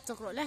Chawk rawh le.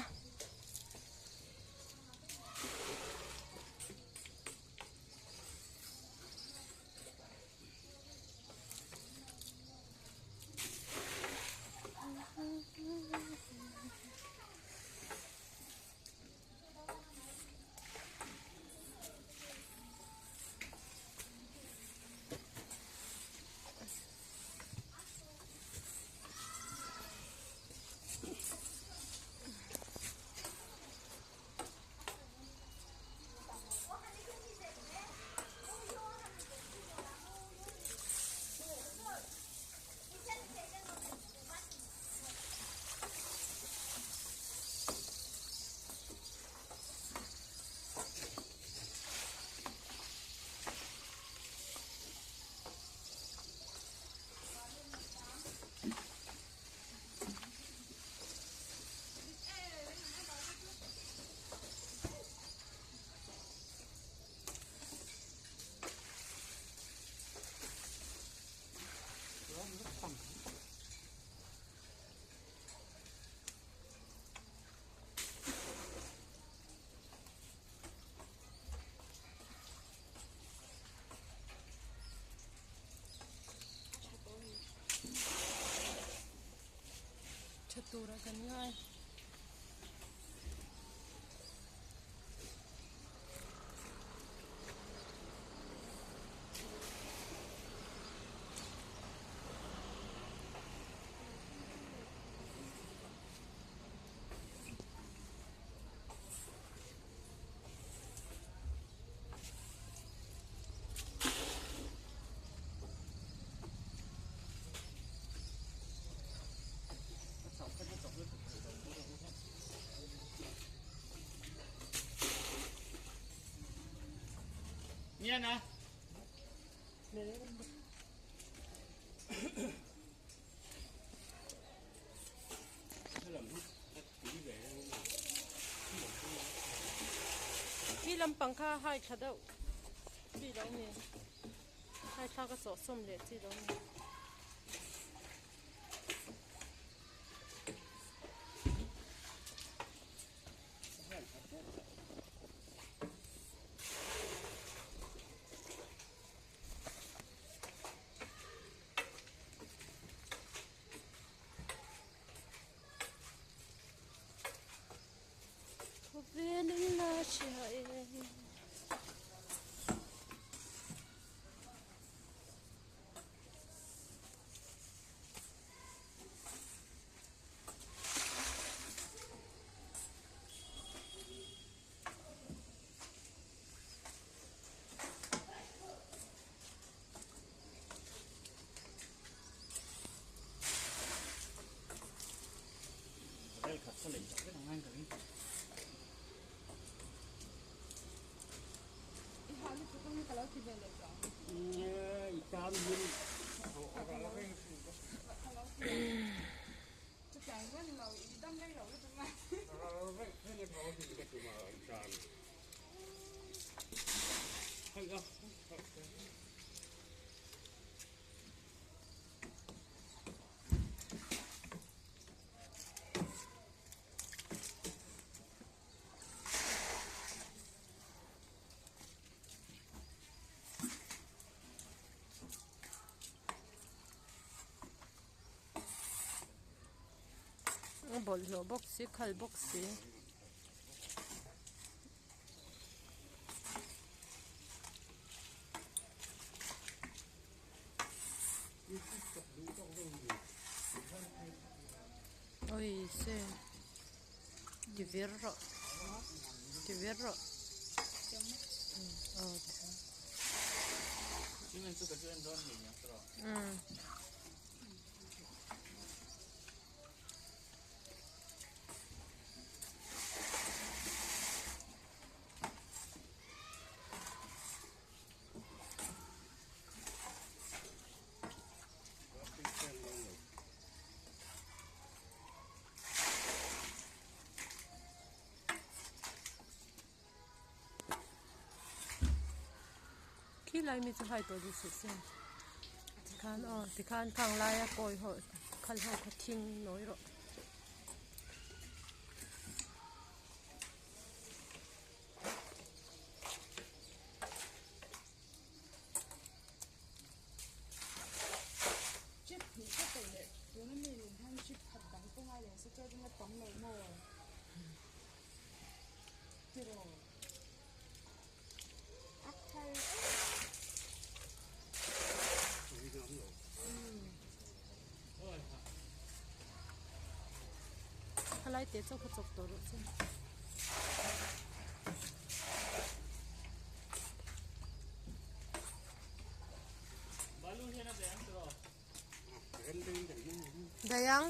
Tha tura kan ngai. Khi lampang kha hai thla deuh chi lo ni hai thla ka sawh sawm leh chi lo ni. Khawvelin la hria e. A bawlhhlawh bawk si khal bawk si. Oi se ti vir rawh ti vir rawh umm. Khi lai mi chu hai tawh duh suh se tikhan aw tikhan khang laia kawi ho khal ho kha thing nawi rawh. Khalai te chauh kha chawk tawh rawh che. Dayang.